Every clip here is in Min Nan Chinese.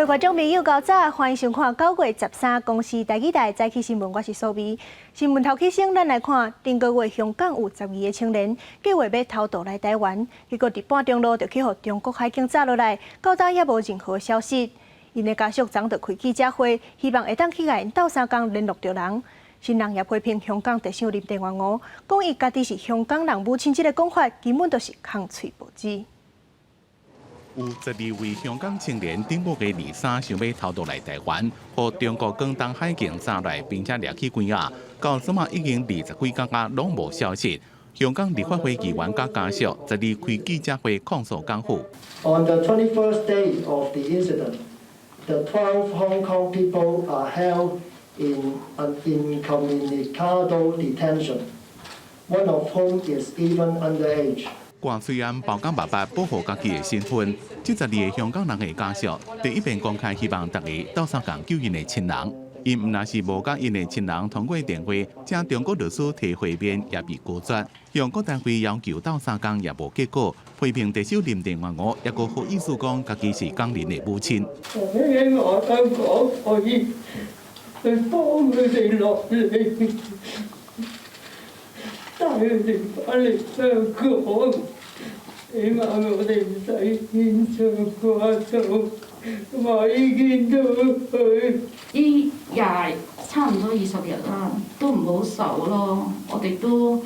各位觀眾朋友，較早，歡迎收看9月13公視台語台早起新聞，我是蘇美。新聞頭起先，咱來看頂個月香港有12個青年計劃欲偷渡來台灣，結果佇半中路就去予中國海警紮落來，到今猶無任何消息。𪜶的家屬昨就開記者會，希望會當去共𪜶鬥相共聯絡著人。新人也批評香港特首林鄭月娥，講伊家己是香港人母親這个講法，根本就是空喙無舌。有12位香港青年頂個月23想欲偷渡來台灣，予中國廣東海警紮來，並且掠去關押，到這馬已經20幾工啊，攏無消息。香港立法會議員佮家屬十二開記者會控訴港府。 On the 21st day of the incident, the 12 Hong Kong people are held in an incommunicado detention, one of whom is even underage. 掛喙罨包甲目腹保護家己的身份，這12個香港人的家屬第一遍公開希望大家鬥相共救𪜶的親人。𪜶毋但是無佮𪜶的親人通過電話，請中國律師提會面也被拒絕。向各單位要求鬥相共也無結果，批評特首林鄭月娥猶閣好意思講家己是港人的母親。我希望香港可以去幫佢哋落嚟，帶佢哋返嚟香港。起碼我哋唔使牽腸掛肚，同埋見到佢。呢廿差唔多20日啦，都唔好受咯。我哋都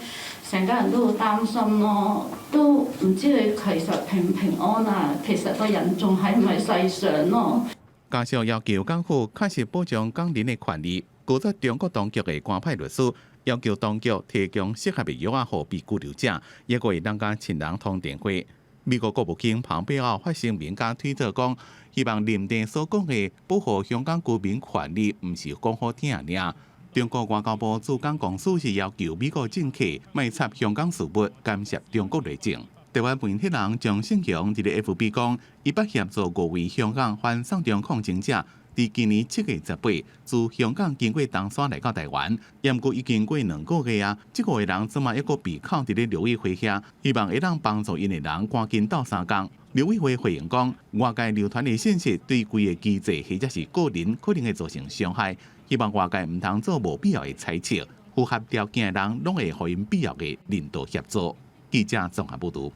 成家人都好擔心咯，都唔知佢其實平唔平安啊。其實個人仲喺唔喺世上咯。家屬要求港府確實保障港人的權利，拒絕中國當局的官派律師，要求當局提供適合的藥仔予被拘留者，猶閣會當佮親人通電話。美國國務卿龐貝奧發聲明佮推特講，希望林鄭所講的保護香港居民權利，毋是講好聽爾。中國外交部駐港公署是要求美國政客莫插香港事務，干涉中國內政。台灣媒體人張勝雄佇咧 FB 講，伊捌協助五位香港反送中抗爭者，佇今年7月18自香港經過東沙來到台灣，毋過已經過2個月啊，這五個人這馬猶閣被銬佇咧陸委會遐，希望會當幫助𪜶的人趕緊鬥相共。陸委會回應講，外界流傳的信息對規個機制或者是個人可能會造成傷害，希望外界毋通做無必要的猜測，符合條件的人攏會予𪜶必要的人道協助。記者綜合報導。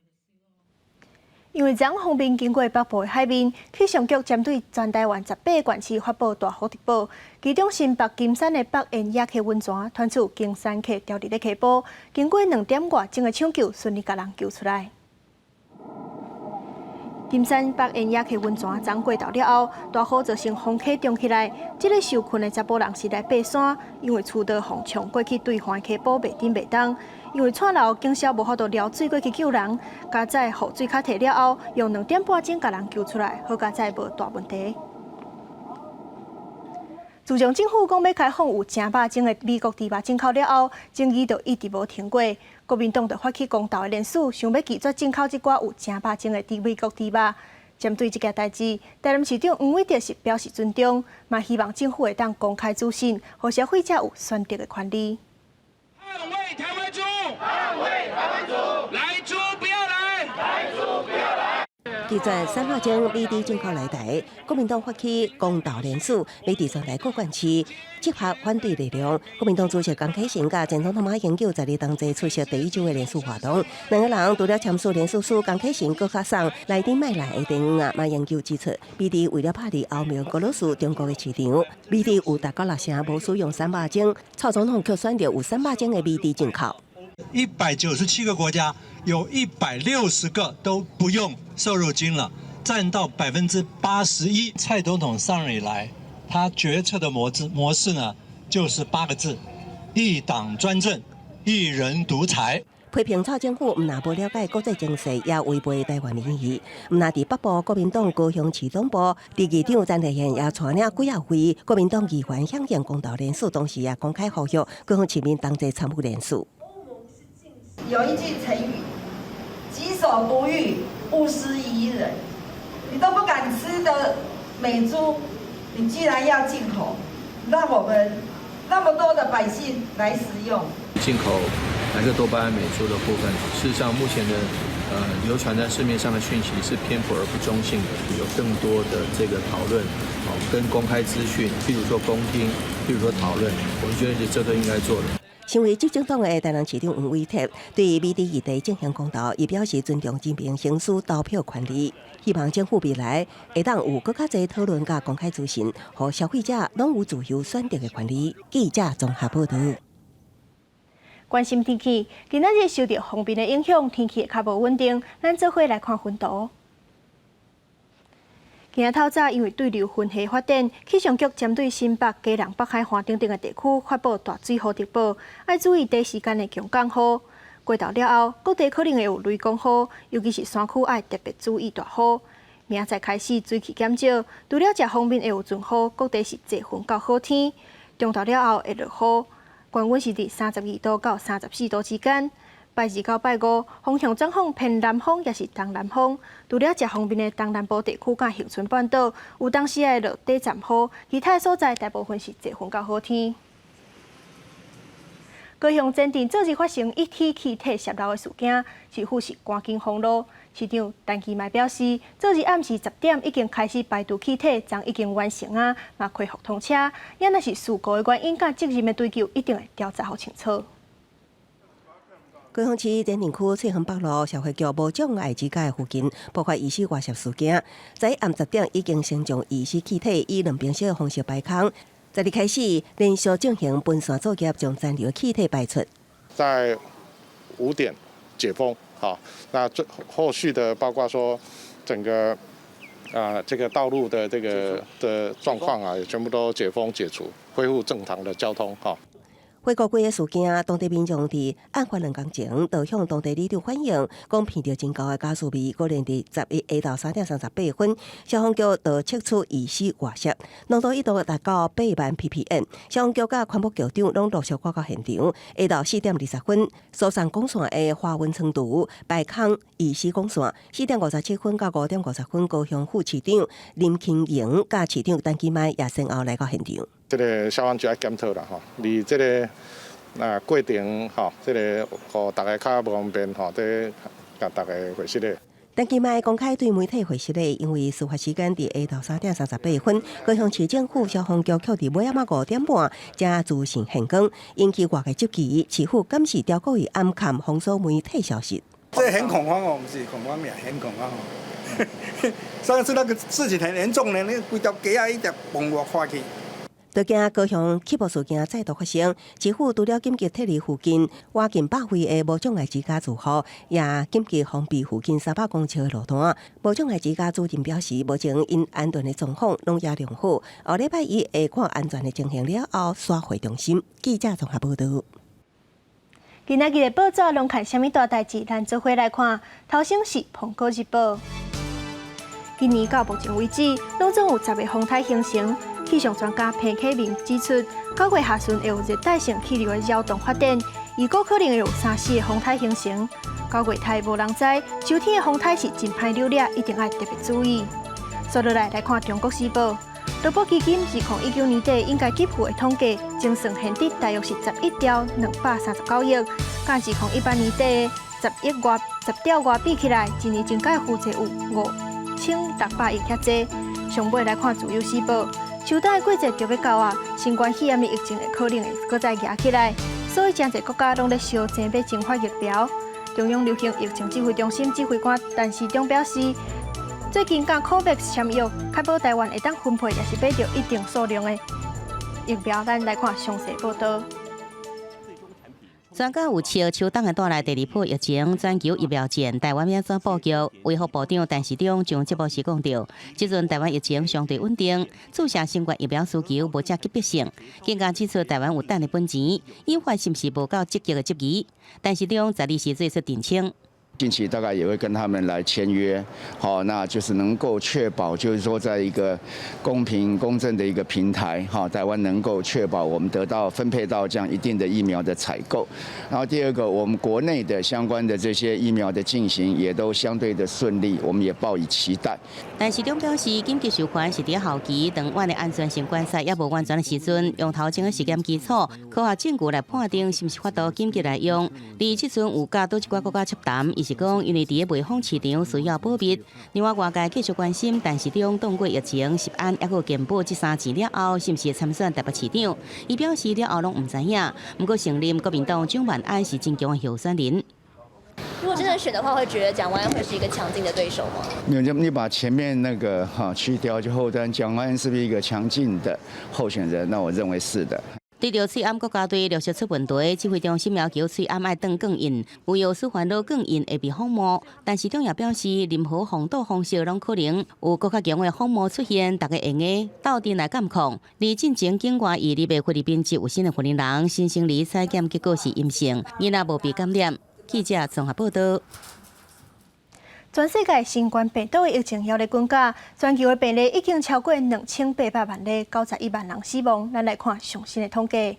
因為昨鋒面經過北部的海面，氣象局針對全台灣18個縣市發布大雨特報，其中新北金山的北苑野溪溫泉傳出登山客掉佇咧溪埔，經過2點外鐘的搶救，順利共人救出來。金山北苑野溪溫泉昨過晝了後，大雨造成風溪漲起來，這个受困的查埔人是來爬山，因為厝都予沖過去對岸溪埔袂振袂動。因為蔡老警消無法度撩水過去救人，佳哉雨水較退了後，用2點半鐘共人救出來，好佳哉無大問題。自從政府講欲開放有誠肉種的美國豬肉進口了後，爭議就一直無停過。國民黨就發起公投的聯署，想欲拒絕進口這寡有誠肉種的美國豬肉。針對這件代誌，台南市長黃偉哲是表示尊重，嘛希望政府會當公開資訊，予消費者有選擇的權利。捍衛台灣豬！捍衛台灣豬！萊豬不要來！萊豬不要來！拒絕瘦肉精美豬進口來台，國民黨發起公投聯署，欲佇全台各縣市集合反對力量。國民黨主席江啟臣佮前總統馬英九十二同齊出席第一周的聯署活動。兩個人除了簽署聯署書，江啟臣閣較送來甜莫來的電話。馬英九指出，美豬為了拍入歐盟、俄羅斯、中國的市場，美豬有達到6成無使用瘦肉精，蔡總統卻選擇有瘦肉精的美豬進口。197個國家，有160個都不用瘦肉精了，佔到81%。蔡總統上任以來，他決策的模式呢，就是八個字：一黨專政，一人獨裁。批評蔡政府毋但無了解國際情勢，也違背台灣民意。毋但佇北部國民黨高雄市黨部，佇議長陳麗燕也帶領幾仔位國民黨議員響應公投聯署，同時也公開呼籲高雄市民同齊參與聯署。有一句成語：己所不欲，勿施於人。你都不敢吃的美豬，你居然要進口，讓我們那麼多的百姓來食用。進口萊克多巴胺美豬的部分，事實上目前的流傳在市面上的訊息是偏頗而不中性的，有更多的這個討論，哦，跟公開資訊，譬如說公聽，譬如說討論，我們覺得這都應該做的。身為執政黨的台南市長黃偉哲對美豬議題進行公投，伊表示尊重人民行使投票權利，希望政府未來會當有閣較濟討論佮公開資訊，予消費者攏有自由選擇的權利。記者綜合報導。關心天氣，今仔日受著鋒面的影響，天氣會較無穩定。咱做伙來看雲圖。今仔透早因為對流雲系發展，氣象局針對新北、基隆、北海岸等等的地區發布大水雨特報，愛注意短時間的強降雨。過晝了後，各地可能會有雷公雨，尤其是山區愛特別注意大雨。明仔載開始水汽減少，除了食鋒面會有陣雨，各地是濟雲到好天。中晝了後會落雨，高溫是佇32度到34度之間。拜二到拜五，風向轉風偏南風，抑是東南風。除了食鋒面的東南部地區佮恆春半島，有當時會落短暫雨，其他所在大部分是濟雲到好天。高雄前鎮昨日發生一起氣體洩漏的事件，市府是趕緊封路。市長陳其邁表示，昨日暗時10點已經開始排除氣體，昨已經完成啊，嘛恢復通車。也若是事故的原因佮責任的追究，一定會調查予清楚。高雄市前鎮區翠亨北路社會局無障礙之家附近，爆發疑似外泄事件。昨暗十點已經先將疑似氣體以兩邊式的方式排空。十日開始連續進行分線作業，將殘留氣體排出。在5點解封，好，那最後續的包括說整個啊這個道路的這個的狀況啊，也全部都解封解除，恢復正常的交通，哈。回顧規个事件，當地民眾佇案發兩工前，就向當地里長反映，講聞著真厚的瓦斯味，果然佇11下晝3點38分，消防局就測出疑似外泄，濃度一度達到8萬 ppm。消防局佮環保局長攏陸續趕到現場，下晝4點20分，疏散管線的華文倉儲排空疑似管線。4點57分到5點50分，高雄副市長林慶榮佮市長陳其邁也先後來到現場。這個消防局愛檢討啦，吼，離這個啊過程吼，這個予大家較無方便吼，這共大家解釋咧。陳其邁公開對媒體回釋咧，因為事發時間佇下晝3點38分，高雄市政府消防局卻佇尾仔5點半才資訊現光，引起外界質疑，市府敢是刁故意掩蓋封鎖媒體消息。這很恐慌哦，毋是恐慌爾，很恐慌哦。上次那個事情很嚴重咧，那規條街仔一直崩落看去。就驚高雄起霧事件再度發生，市府除了緊急撤離附近倚近百位的無障礙之家住戶，也緊急封閉附近300公尺的路段。無障礙之家主任表示，目前𪜶安頓的狀況攏也良好，後禮拜一會看安全的情形了後，徙回中心。記者綜合報導。今仔日的報紙攏看啥物大代誌？咱做伙來看。頭先是《蘋果日報》。今年到目前為止，攏總有10個風颱形成。氣象專家彭啟明指出，9月下旬會有熱帶性氣流的擾動發展，預估可能會有三四個風颱形成。九月台無人知，秋天的風颱是真歹扭掠，一定愛特別注意。紲落來來看《中國時報》，勞保基金2019年底應該給付的統計，精算現值大約是11兆239億，佮2018年底10億外10兆外比起來，一年增加負債有5600億遐濟。上尾來看《自由時報》。秋冬的季節就欲到啊，新冠肺炎的疫情會可能會閣再夯起來，所以誠濟國家攏咧相爭欲研發疫苗。中央流行疫情指揮中心指揮官陳時中表示，最近佮 COVAX 簽約，確保台灣會當分配，抑是買著一定數量的疫苗。咱來看詳細報導。專家預測，秋冬會帶來第二波疫情，全球疫苗戰，台灣欲按怎布局？衛福部長陳時中上節目時講著，這陣台灣疫情相對穩定，注射新冠疫苗需求無遮急迫性。更加指出，台灣有等的本錢，引發是毋是無夠積極的質疑。陳時中十二時做出澄清。近期大概也會跟他們來簽約，好，那就是能夠確保，就是說在一個公平公正的一個平台，哈，台灣能夠確保我們得到分配到這樣一定的疫苗的採購。然後第二個，我們國內的相關的這些疫苗的進行也都相對的順利，我們也抱以期待。陳時中表示，緊急授權是佇後期，當阮的安全性觀察猶無完全的時陣，用頭前的實驗基礎、科學證據來判定是毋是法度緊急來用。而這陣有佮佗一寡國家洽談，伊是講，因為佇咧賣方市場需要保密。另外，外界繼續關心陳時中擋過疫情、食安抑閣健保這三戰了後，是毋是會參選台北市長？伊表示了後攏毋知影，毋過承認國民黨蔣萬安是真強的候選人。如果真的選的話，會覺得蔣萬安會是一個強勁的對手嗎？沒有，你把前面那個哈去掉之後，但蔣萬安是不是一個強勁的候選人？那我認為是的。對著喙罨國家隊陸續出問題，指揮中心要求喙罨愛斷鋼印，有藥師煩惱鋼印會被仿冒。陳時中也表示，任何防堵方式攏可能有閣較強的仿冒出現，大家會用得鬥陣來監控。而進前境外移入的菲律賓籍有新的菲人，新生兒採檢結果是陰性，囡仔無被感染。記者綜合報道。全世界新冠病毒的疫情猶咧滾價，全球的病例已經超過2800萬例，91萬人死亡。咱來看上新的統計。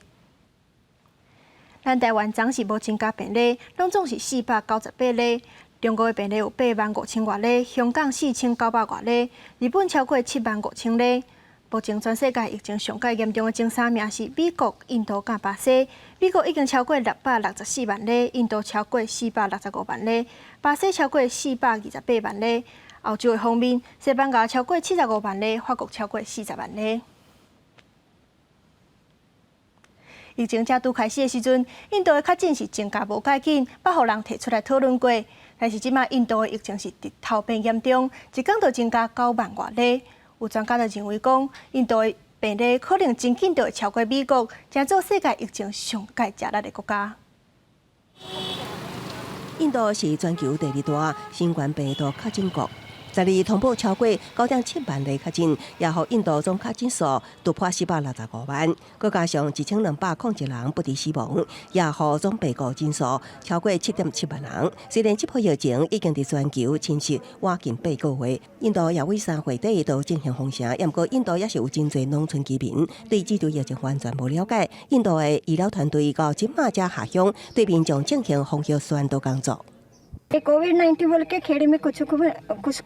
咱台灣昨是無增加病例，攏總是498例。中國的病例有8萬5千外例，香港4900外例，日本超過7萬5千例。目前全世界疫情上蓋嚴重的前三名是美國、印度佮巴西。美國已經超過664萬例，印度超過465萬例，巴西超過428萬例。歐洲的方面，西班牙超過75萬例，法國超過40萬例。疫情才拄開始的時陣，印度的確診是增加無較緊，捌予人提出來討論過。但是這擺印度的疫情是日頭變嚴重，一工就增加9萬外例。有專家就認為講，印度的病例可能真緊就會超過美國，成做世界疫情上蓋食力的國家。印度是全球第二大新冠病毒確診國，12日通報超過9.7萬例確診，也予印度總確診數突破465萬，閣加上1201人不治死亡，也予總病故人數超過7.7萬人。雖然這波疫情已經佇全球侵襲倚近8個月，印度也為三月底都進行封城，毋過印度也是有真濟農村居民對這場疫情完全無了解。印度的醫療團隊到這馬才下鄉對民眾進行防疫宣導工作。 COVID-19 बोल के खेड़े में कुछ कुछ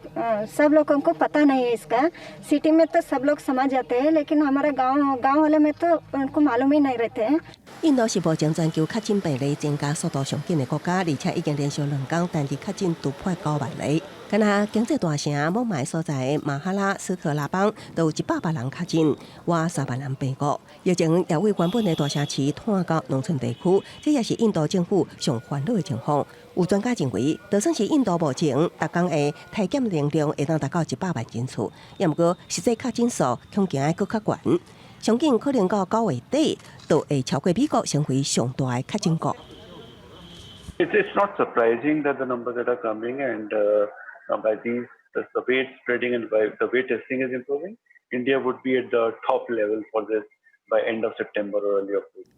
सब लोगों को पता नहीं है इसका। सिटी में तो सब लोग समझ जाते हैं, लेकिन हमारा गांव गांव वाले में तो उनको मालूम ही नहीं रहते हैं。印度是目前全球確診病例增加速度上緊的國家，而且已經連續2天單日確診突破9萬例。敢若經濟大城孟買所在的馬哈拉斯特拉邦，都有100萬人確診，倚3萬人病故。疫情也為原本的大城市拖到農村地區，這也是印度政府上煩惱的情況。有專家認為，就算是印度目前逐工的篩檢能量會當達到100萬人次，也毋過實際確診數恐驚會閣較懸，上緊可能到9月底，就會超過美國成為上大的確診國。 It's not surprising that the numbers that are coming and by these the way it's spreading and by the way testing is improving, India would be at the top level for this by end of September or early October.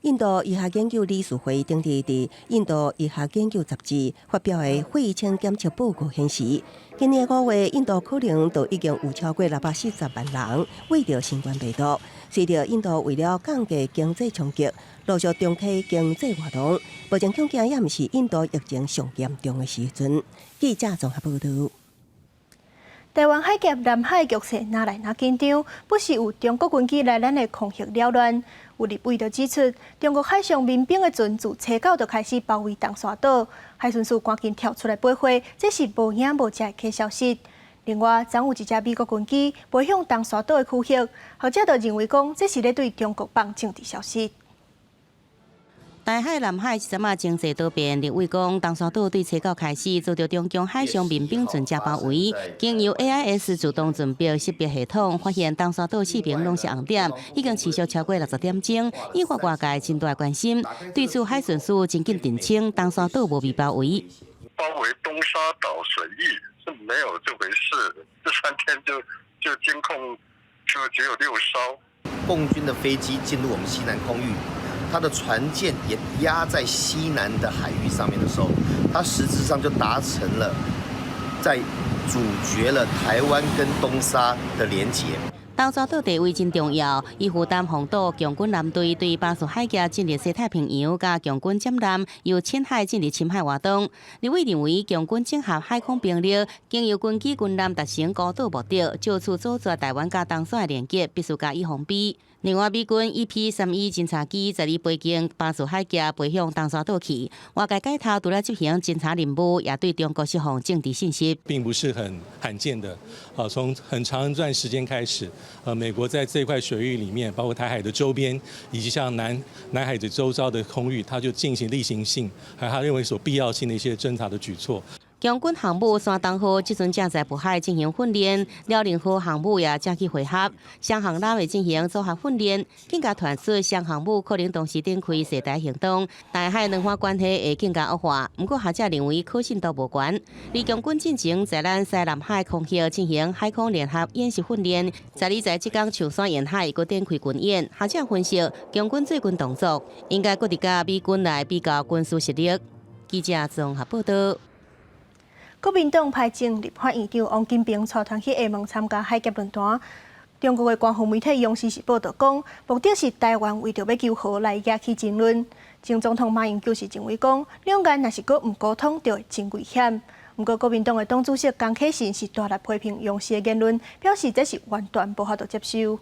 印度醫學研究理事會頂日佇印度醫學研究雜誌發表的血清檢測報告顯示，今年5月，印度可能就已經有超過640萬人罹著新冠病毒。隨著印度為了降低經濟衝擊，陸續重啟經濟活動，目前恐驚也毋是印度疫情上嚴重的時陣。記者綜合報道。台灣海峽南海局勢愈來愈緊張，不時有中國軍機來咱的空域擾亂。有立委就指出，中國海上民兵的船自初九就開始包圍東沙島，海巡署趕緊跳出來駁火，這是無影無跡的假消息。另外，昨有一隻美國軍機飛向東沙島的區域，學者就認為講，這是咧對中國放政治消息。台海、南海這陣仔情勢多變，立委講，東沙島對初九開始遭到中共海上民兵船隻包圍，經由 AIS 自動陣別識別系統發現東沙島四邊攏是紅點，已經持續超過60點鐘，引發外界真大關心。對此，海巡署真緊澄清，東沙島無被包圍。包圍東沙島水域是沒有這回事，這3天就監控就只有6艘。共軍的飛機進入我們西南空域。它的船艦也壓在西南的海域上面的時候，它實質上就達成了在阻絕了台灣跟東沙的連結。東沙島地位真重要，伊負擔防堵共軍艦隊對巴士海峽進入西太平洋，佮共軍艦艦由淺海進入深海活動。立委認為，共軍整合海空兵力，經由軍機軍艦達成孤島目的，藉此阻絕台灣佮東沙的連結，必須加以防備。另外，美軍 EP-31偵察機十二飛經巴士海峽飛向東沙島去，外界解讀除了執行偵察任務，也對中國釋放政治信息。並不是很罕見的，啊，從很長一段時間開始，美國在這塊水域裡面，包括台海的周邊，以及像南海的周遭的空域，它就進行例行性，還有他認為所必要性的一些偵察的舉措。共軍航母山東號這陣正在渤海進行訓練，遼寧號航母也正去會合，雙航母會進行組合訓練，更加傳出雙航母可能同時展開涉台行動，台海兩岸關係會更加惡化。毋過學者認為可信度無懸。而共軍進前在咱西南海空域進行海空聯合演習訓練，十二在浙江象山沿海閣展開軍演。學者分析，共軍最近動作應該閣佇佮美軍來比較軍事實力。記者綜合報道。國民黨派前立法院長王金平帶團去廈門參加海峽論壇。中國的官方媒體央視是報道講，目的是台灣為著欲求和來惹起爭論。前總統馬英九是認為講，兩岸若是閣毋溝通，就會真危險。毋過國民黨的黨主席江啟臣是大力批評央視的言論，表示這是完全無法度接受。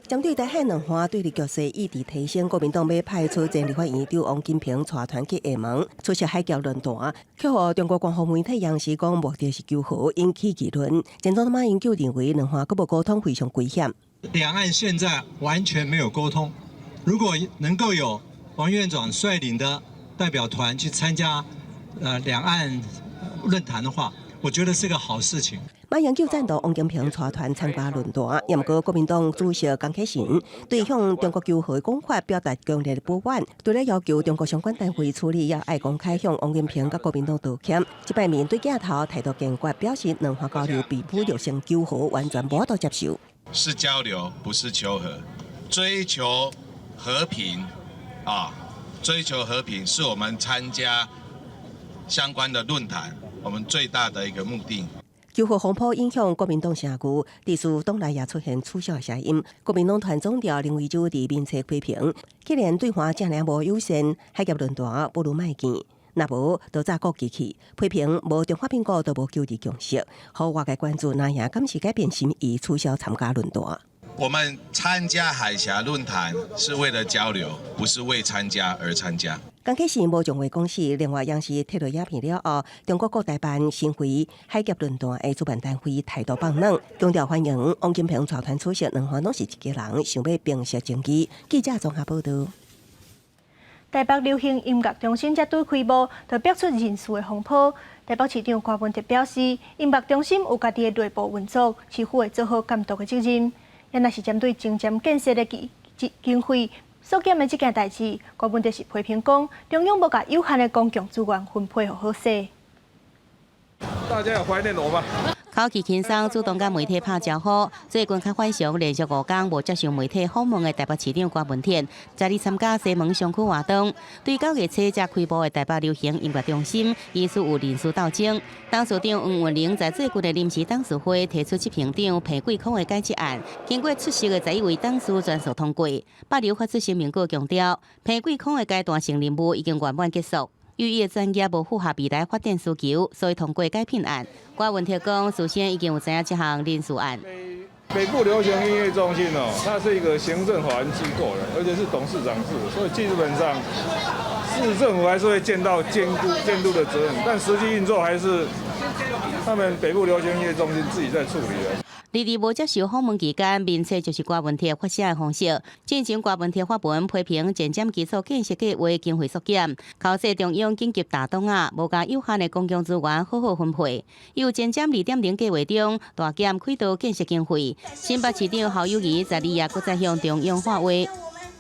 針對台海兩岸對立局勢一直提升，國民黨欲派出前立法院長王金平帶團去廈門出席海峽論壇，卻予中國官方媒體央視講目的是求和，引起議論。前總統馬英九認為兩岸閣無溝通非常危險。兩岸現在完全沒有溝通，如果能夠有王院長率領的代表團去參加兩岸論壇的話，我覺得是個好事情。馬英九贊同王金平帶團參加論壇，也毋過國民黨主席江啟臣對向中國求和的講法表達強烈的不滿，除了要求中國相關單位處理，也愛公開向王金平佮國民黨道歉。這擺面對鏡頭態度堅決，表示兩岸交流比武力先求和，完全無法度接受。是交流，不是求和，追求和平啊！追求和平是我們參加相關的論壇，我們最大的一個目的。求和風波影響國民黨聲譽，致使黨內也出現取消的聲音。國民黨團總召林為洲佇面冊批評，既然對華遮爾無友善，海峽論壇不如莫見，若無就早閣機去。批評無中華民國就無九二共識，予外界關注，藍營敢是改變心意，取消參加論壇。我們參加海峽論壇是為了交流，不是為參加而參加。江啟臣無將話講死，另外央視披露影片了後，中國國台辦新會海峽論壇的主辦單位態度放軟，強調歡迎王金平帶團出席，兩岸攏是一家人，想欲平息爭議。記者綜合報道。台北流行音樂中心才拄開幕，就爆出人事的風波。台北市長柯文哲表示，音樂中心有家己的內部運作，市府會做好監督的責任。也若是針對前瞻建設的經費縮減的這件代誌，柯文哲是批評講，中央無共有限的公共資源分配予好勢。大家有懷念我嗎？口氣輕鬆，主動佮媒體拍招呼。最近較反常，連續5天無接受媒體訪問的台北市長柯文哲，昨日參加西門商區活動，對9月初才開幕的台北流行音樂中心，疑似有人事鬥爭。董事長黃文玲在最近的臨時董事會提出執行長彭貴康的解職案，經過出席的11位董事全數通過。北流發出聲明閣強調，彭貴康的階段性任務已經圓滿結束。由於伊的專業無符合未來發展需求，所以通過解聘案。柯文哲講，事先已經有知影這項人事案。北部流行音樂中心哦，它是一個行政法人機構的，而且是董事長制，所以基本上市政府還是會盡到監督的責任，但實際運作還是他們北部流行音樂中心自己在處理的。而佇無接受訪問期間，面冊就是柯文哲發聲的方式。進前柯文哲發文批評前瞻基礎建設計劃經費縮減，口說中央緊急打檔啊，無共有限的公共資源好好分配。又前瞻2.0計劃中大減軌道建設經費。新北市長侯友宜十二也閣再向中央喊話。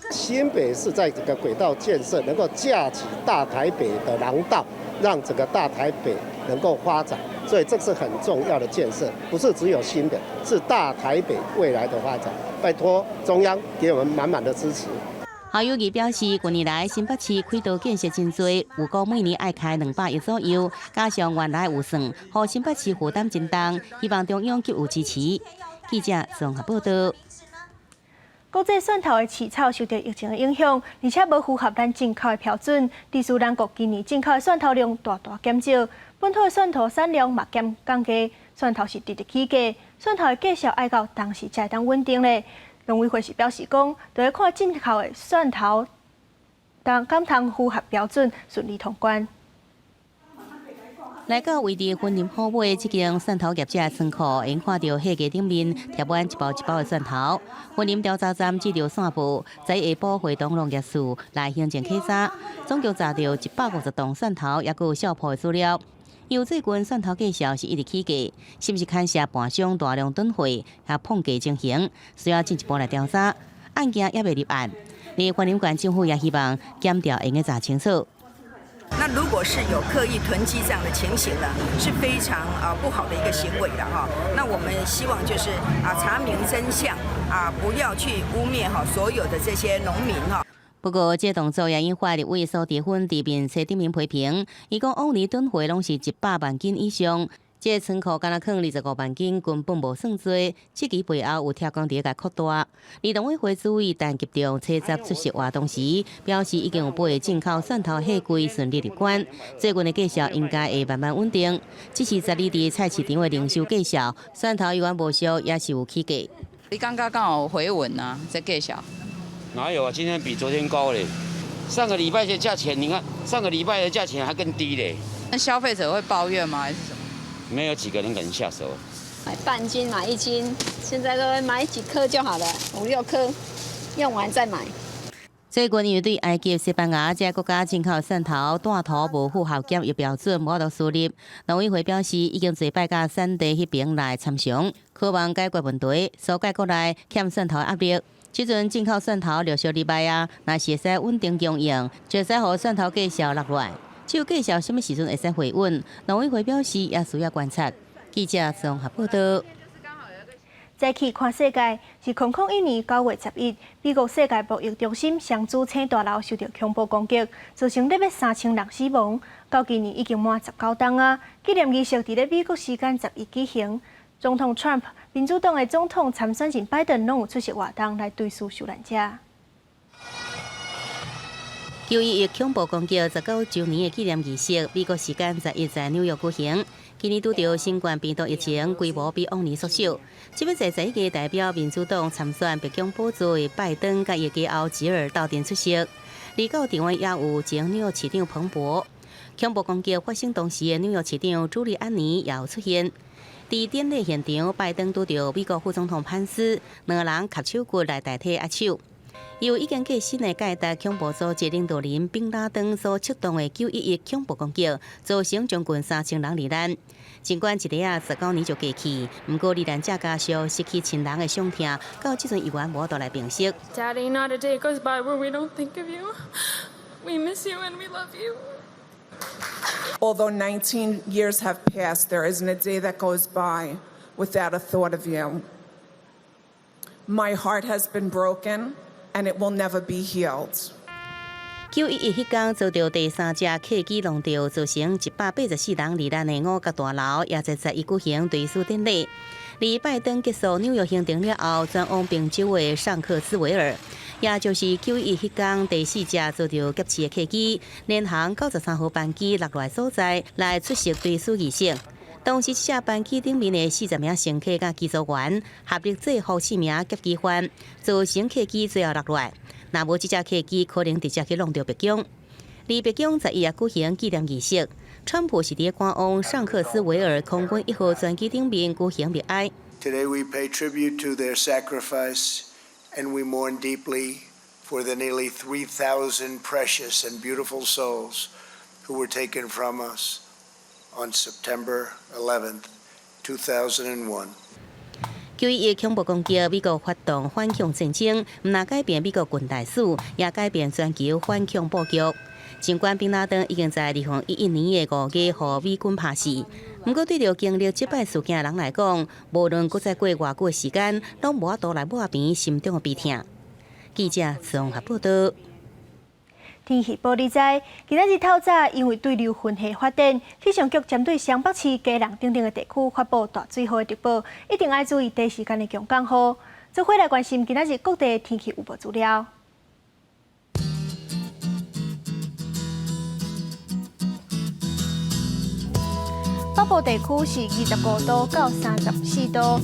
新北市在這個軌道建設能夠架起大台北的廊道，讓整個大台北能夠發展，所以這是很重要的建設，不是只有新北，是大台北未來的發展。拜託中央給我們滿滿的支持。侯友宜表示，近年來新北市軌道建設真濟，預估每年愛開200億左右，加上原來預算，予新北市負擔真重，希望中央給予支持。記者綜合報道。國際蒜頭的飼草受到疫情的影響，而且無符合咱進口的標準，致使咱國今年進口的蒜頭量大大減少，本土的蒜頭產量嘛減降低，蒜頭是直直起價，蒜頭的價數愛到當時才會當穩定咧。農委會是表示講，著愛看進口的蒜頭，當敢通符合標準，順利通關。來到位佇雲林虎尾這間蒜頭業者倉庫，會看著貨架頂面貼滿一包一包的蒜頭。雲林調查站接著線報，在下晡會同農業署來行政稽查，總共查著150棟蒜頭，抑閣有銷鋪的資料。由最近蒜頭價數是一直起價，是毋是牽涉盤商大量囤貨，抑膨價情形，需要進一步來調查。案件猶未立案，而雲林縣政府也希望檢調會用查清楚。那如果是有刻意囤積這樣的情形呢，是非常啊不好的一個行為了哈。那我們希望就是啊查明真相啊，不要去污衊哈所有的這些農民哈。不過，這動作也引發立委蘇治芬佇面冊頂面批評，伊講往年囤貨攏是100萬斤以上，這個倉庫敢若囥25萬斤，根本無算濟。這期背後有鐵工佇咧共擴大。而農委會主委陳吉仲初十出席活動時，表示已經有八个進口蒜頭貨櫃順利入關，最近的價數應該會慢慢穩定。只是十二佇菜市場的零售價數，蒜頭猶原無俗，也是有起價。你感覺敢有回穩啊？這價數？哪有啊？今天比昨天高嘞。上個禮拜的價錢，你看上個禮拜的價錢還更低嘞。那消費者會抱怨嗎？還是什麼？沒有幾個人敢下手。買半斤，買1斤，現在都會買幾顆就好了，五六顆，用完再買。最近因為對埃及、西班牙這國家進口蒜頭帶塗無符合檢疫標準，無法度輸入。農委會表示，已經濟擺佮產地彼爿來參詳，渴望解決問題，紓解國內欠蒜頭壓力。這陣進口蒜頭陸續入來啊，若是會使穩定供應，就會使予蒜頭價數落來。至於價數啥物時陣會使回穩，農委會表示也需要觀察。記者綜合報道。再去看世界，是2001年9月11，美國世界貿易中心雙子星大樓受到恐怖攻擊，造成約3000人死亡。到今年已經滿19冬啊！紀念儀式佇咧美國時間十一舉行，總統 Trump、民主黨的總統參選人拜登攏有出席活動來追思受難者。9.11恐怖攻擊19週年的紀念儀式，美國時間十一在紐約舉行。今年拄著新冠病毒疫情，規模比往年縮小。這擺在11個代表民主黨參選白宮寶座的拜登，佮伊家後吉爾鬥陣出席。而到場的也有前紐約市長彭博。恐怖攻擊發生當時的紐約市長朱利安尼也有出現。佇典禮現場，拜登拄著美國副總統潘斯，兩个人合手骨來代替握手。由已經過身的蓋達恐怖組織領導人賓拉登所策動的九一一恐怖攻擊，造成將近3000人罹難。儘管一下仔19年就過去，毋過罹難者家屬失去親人的傷痛，到這陣猶原無法度來平息。 Daddy, not a day goes by where we don't think of you. We miss you and we love you. Although 19 years have passed, there isn't a day that goes by without a thought of you. My heart has been broken, and it will never be healed. 9.11彼工遭著第三架客機撞著，造成184人罹難的五角大樓，也在十一舉行追思典禮。而拜登結束紐約行程了後，轉往賓州的尚克斯維爾，也就是九一一彼工第四架遭著劫持的客機，聯航93號班機落來所在，來出席追思儀式。當時這架班機頂面的40名乘客佮機組員合力制服四名劫機犯，造成客機最後落來。若無這架客機，可能直接去挵著白宮。而白宮十一也舉行紀念儀式，川普是佇趕往尚克斯維爾空軍一號專機頂面舉行默哀。 Today we pay tribute to their sacrifice, and we mourn deeply for the nearly 3,000 precious and beautiful souls who were taken from us on September 11th, 2001. 9.11恐怖攻擊，美國發動反恐戰爭，毋但改變美國近代史，也改變全球反恐布局。儘管賓拉登已經在2011年的5月予美軍拍死，毋過對著經歷這擺事件的人來講，無論閣再過偌久的時間，攏無法度來抹平心中的悲痛。記者綜合報道。天氣報你知，今仔日透早因為對流雲系發展，氣象局針對雙北市、基隆等等的地區發布大水雨的特報，一定愛注意第一時間的強降雨。做伙來關心今仔日各地天氣預報資料。北部地區是25度到34度。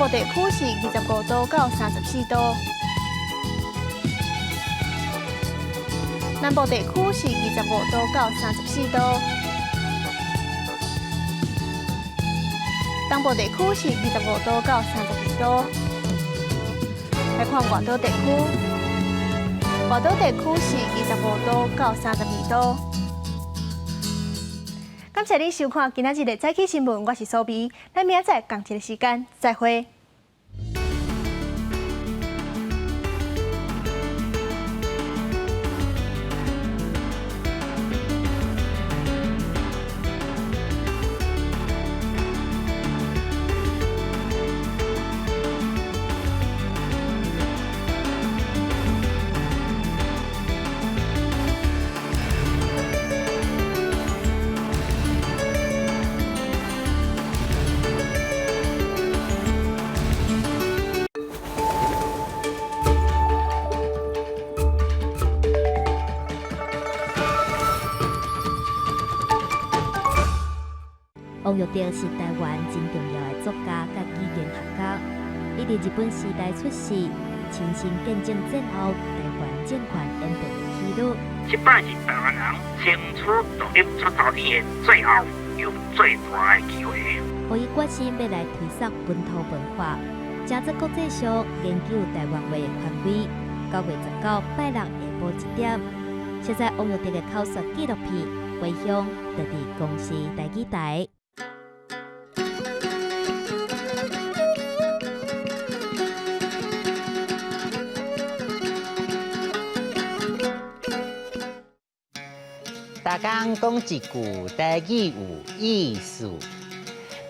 部地區是25度到34度。南部地區是25度到34度。東部地區是25度到32度。來看外島地區，外島地區是25度到32度。感謝你收看今仔日的早起新聞，我是蘇美，咱明仔載仝一个時間再會。王育德是台灣真重要的作家佮語言學家。伊佇日本時代出世，親身見證戰後台灣政權演變的起落。這擺是台灣人爭取獨立出頭天的最後又最大的機會。予伊決心欲來推廣本土文化，成做國際上研究台灣話的權威。9月19拜六下晡1點，現在王育德的口述紀錄片《回鄉》就佇公視台語台。逐工講一句台語有意思。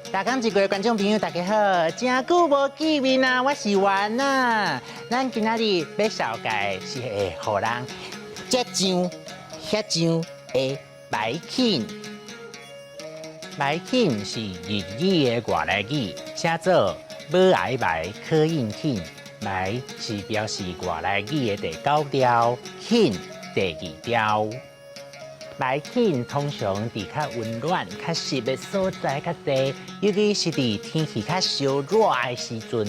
逐工一句的觀眾朋友，大家好，真久無見面啊！我是元啊。咱今仔日欲紹介是會予人這醬、遐醬的白芹。白芹是日語的外來語，寫做無愛白可應芹。白是表示外來語的第九調，芹第二調。白芹通常佇較溫暖、較濕的所在較濟，尤其是佇天氣較燒熱的時陣。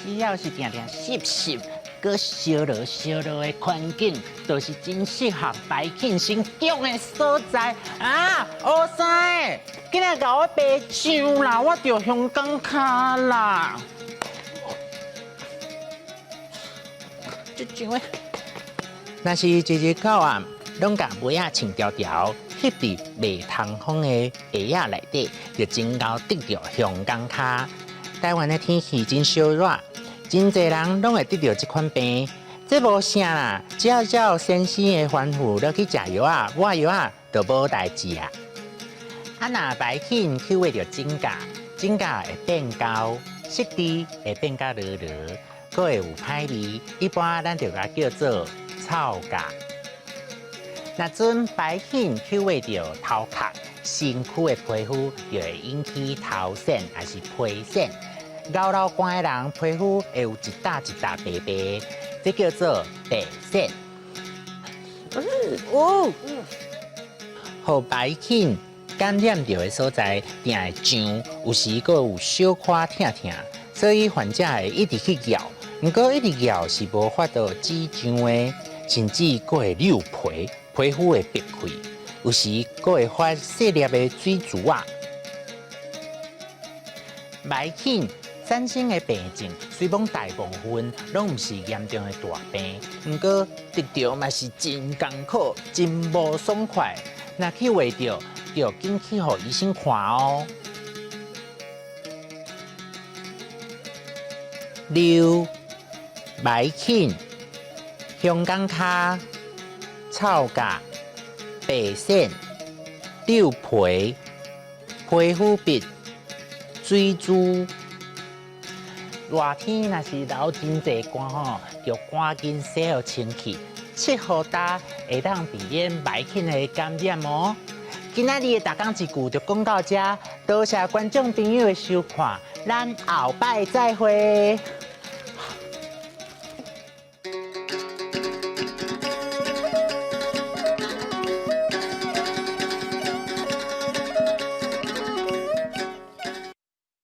只要是定定濕濕、閣燒熱燒熱的環境，就是真適合白芹生長的所在。啊，烏生，緊來共我白醬啦，我著香港跤啦。這醬的。若是一日到暗，攏共被仔穿條條，翕佇袂通風的鞋仔內底，就真𠢕得著香港跤。台灣的天氣真燒熱，真濟人攏會得著這款病。這無啥啦，只要照先生的吩咐落去食藥仔、抹藥仔，就無代誌啊。啊，若白芹去畫著指甲，指甲會變厚，質地會變較濁濁，閣會有歹味。一般咱就共叫做臭甲。若陣白芹去畫著頭殼、身軀的皮膚，就會引起頭癬抑是皮癬。𠢕流汗的人皮膚會有一搭一搭白白，這叫做白癬。哦，予白芹感染著的所在，定會脹，有時閣有小可疼疼，所以患者會一直去咬。毋過一直咬是無法度止脹的，甚至閣會溜皮，皮膚會癟開，有時閣會發細粒的水珠仔。白芹產生的病症，雖罔大部分攏毋是嚴重的大病，毋過得著嘛是真艱苦，真無爽快。若去畫著，就緊去予醫生看哦。溜、白芹、香港跤、臭甲、白癬、溜皮、皮膚病、水珠。熱天若是流真濟汗吼，就趕緊洗予清氣。七雨焦會當避免白芹的感染哦。今仔日的逐工一句就講到這，多謝觀眾朋友的收看，咱後擺再會。